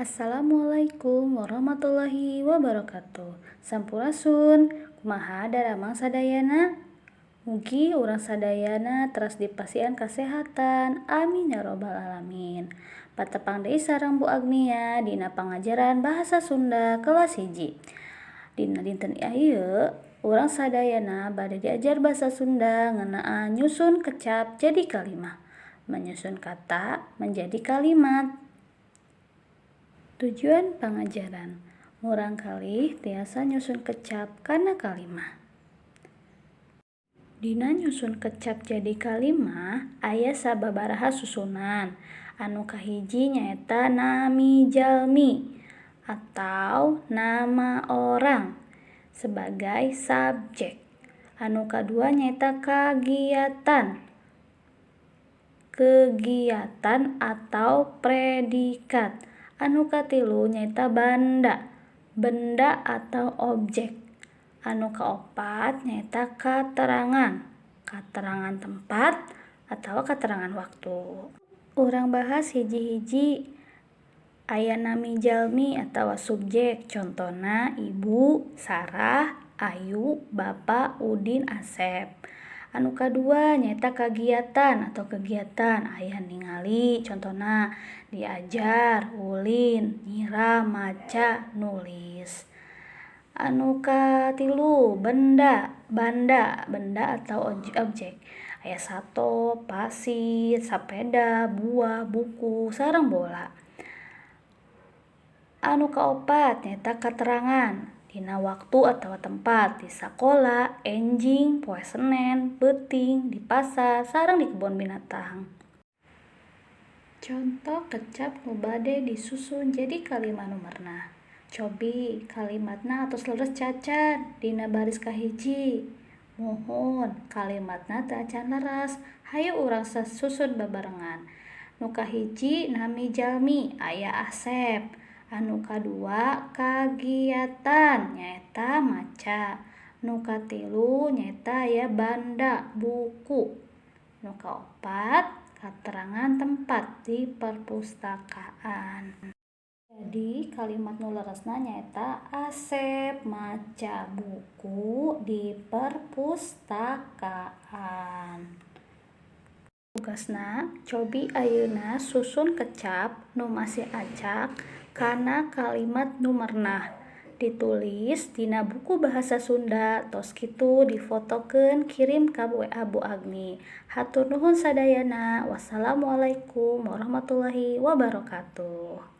Assalamualaikum warahmatullahi wabarakatuh. Sampurasun. Kumaha daramang sadayana? Mugi urang sadayana teras dipasihan kasehatan. Amin ya robbal alamin. Patepang deui sareng Bu Agnia dina pangajaran Bahasa Sunda kelas 1. Dina dinten ieu urang sadayana bade diajar Bahasa Sunda ngeunaan nyusun kecap jadi kalimah. Menyusun kata menjadi kalimat. Tujuan pangajaran: murangkalih tiasa nyusun kecap kana kalimah. Dina nyusun kecap jadi kalimah aya sababaraha susunan. Anu kahiji nyaeta nami jalmi atau nama orang sebagai subjek. Anu kadua nyaeta kagiatan, kegiatan atau predikat. Anu katilu nyaeta banda, benda atau objek. Anu kaopat nyaeta katerangan, katerangan tempat atau katerangan waktu. Urang bahas hiji-hiji. Aya nami jalmi atawa subjek, contona Ibu Sarah, Ayu, Bapak Udin, Asep. Anu kadua nyaeta kagiatan atau kegiatan, aya ningali, contona diajar, ulin, nyiram, maca, nulis. Anu katilu benda, banda, benda atau objek, aya sato, pasir, sapeda, buah, buku, sareng bola. Anu kaopat nyaeta katerangan dina waktu atawa tempat, di sakola, enjing, poe Senen, peuting, di pasar, sareng di kebon binatang. Conto kecap nu bade disusun jadi kalimah nu merenah. Cobi kalimatna atos leres cacan dina baris kahiji? Muhun, kalimatna teu acan leres. Hayu urang susun babarengan. Nu kahiji nami jalmi, aya Asep. Anu kadua kagiatan, nyaeta maca. Nu katilu nyaeta aya banda, buku. Nu kaopat katerangan tempat, di perpustakaan. Jadi kalimat nu leresna nyaeta Asep maca buku di perpustakaan. Tugasna, cobi ayeuna susun kecap nu masih acak kana kalimat nu merenah. Ditulis dina buku Bahasa Sunda, tos kitu difotokeun, kirim ka WA Bu Agni. Hatur nuhun sadayana. Wassalamualaikum warahmatullahi wabarakatuh.